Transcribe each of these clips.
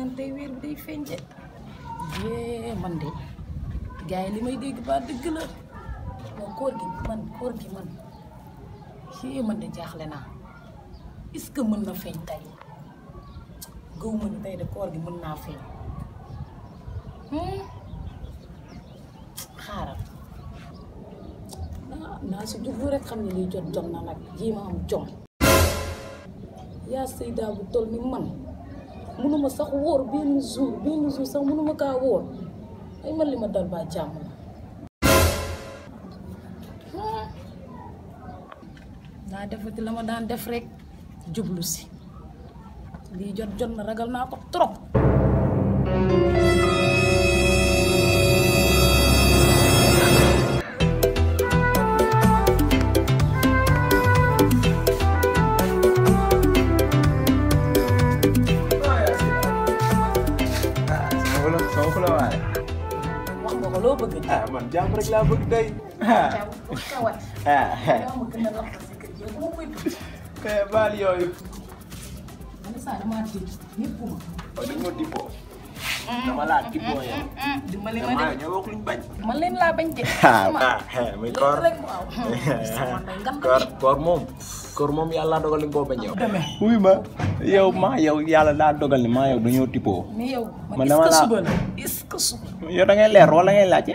naan tey weer bi day feeñ de yee man de gars yi li may dégg ba dëgg la non koor gi man yee man de jaaxle naa est-ce que mën na feeñ tey gëw ma ni tey de koor gi mën naa feeñ xaaral naa si jublu rek xam ne liy jot na nag jéema am jom yaa Seyda bu toll ni man mënuma sax wóor benn jour sax mënuma kaa wóor ay man li ma dal ba jàmm la naa defati la ma daan def rek jublu si lii jot na ragal naa ko trop man jàmm rek laa bëgg day. kay baal yooyu. dama dippoo. dama laa dippoo yow. dimbali ma de ñoo wax luñ bañ. man leen laa bañ de. muy koor moom yàlla dogal ni koo bañ yow. wuy ma yow yàlla daa dogal ni maa yow dañoo tippoo. mais yow man dama laa est-ce que suba yow da ngay leer wala ngay laajte.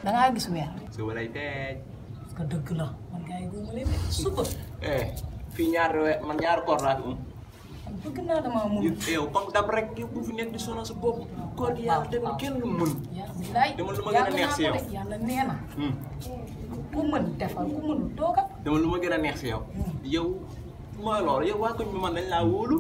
da ngaa gis weer. suba lay feeñ. parce que dëgg la man gars yi góobu leen suba. fii ñaari koor laa fi bëgg naa damaa mun. yow comme dab rek yow bu fi nekk di sonal sa bopp. koor gi yàlla tamit kenn lu mën. dama lu ma gën a neex si yow yàlla nee na. ku mën defal ku mën toogal. dama lu ma gën a neex si yow. yow mooy loolu yow waa koñ bi man dañ laa wóolu.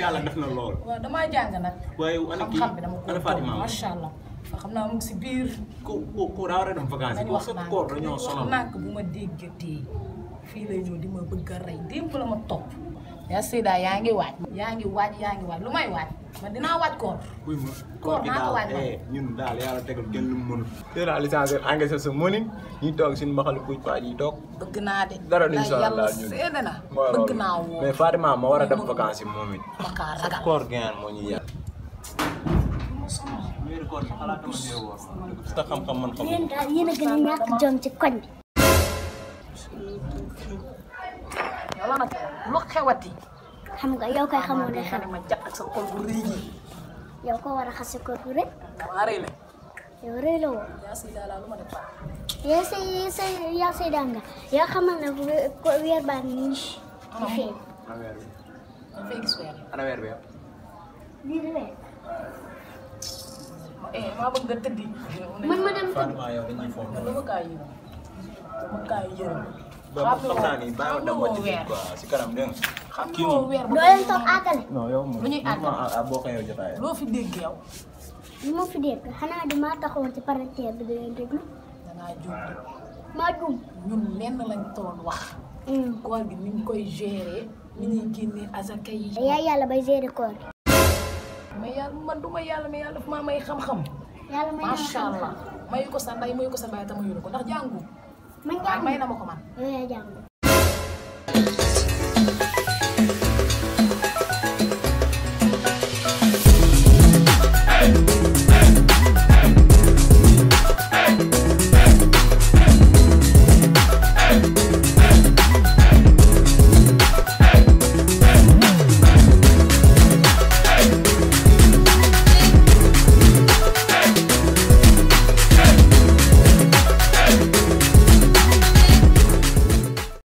yàlla def na loolu. waaw damaa jàng nag. waaye ana kii ana Fatima macha allah. xam naa mu ngi si biir. ko daa war a dem vacances yi. sa koor dañoo sonal nak bu ma déggatee fii lay ñëw di ma bëgg a rey démb la ma topp. yaa Seyda yaa ngi waaj. lu may waaj man dinaa waaj koor. buy ma koor gi daal ñun daal yàlla tegal kenn lu mu mënul. te daal licencié engagé sa mënin ñu toog suñu mbaxalu puuj paaj yi toog. bëgg naa de. dara duñ sonal daal ñun seede na bëgg naa woo. mais Fatima ma war a dem vacances yi moom it. sa koor gaan moo ñu yàq. wéeru koor bi xalaatuma see woor. sa xam-xam man xam. yéen daal yéen a gën a ñàkk jom ci koñ bi. yow la nag lu xewati. xam nga yow kay xamoo ne xew. ma jàpp ak sa xol bu rëy yi. yow ko war a xase ko bu rëy. maa rëy la. yow rëy la woo. yaa Seyda laa lu ma def baax. yaa Seyda nga yaa xamal ne weer baa ngi nii di feeñ. ana weer bi. dañ fay gis weer. ana weer bi yow. lii di weer. maa bëgg nga tëddi. man ma dem tëdd. Fatima yow dañuy foog. dama kaa yërëm. xam naa ni bàyyi ma dem wàcc quoi si kanam dégg nga. kii moom weer doo leen toog àggale. non yow moom lu ñuy àggal boo ko yow jotaay. loo fi dégg yow. li ma fi dégg xanaa di maa taxawoon ci parentière bi di leen déglu. dangaa juum de. maa juum. ñun lenn lañ toon wax. koor gi ni ñu koy gérer. ni ñuy génnee azaka yi. yaa yàlla bay gérer koor gi. mais yàlla man du ma yàlla mais yàlla daf maa may xam-xam. yàlla may macha allah mayu ko sa ndey mayu ko sa baay te mayu ko ndax jàngu. man jàng may na ma ko man. yow yaa jàng.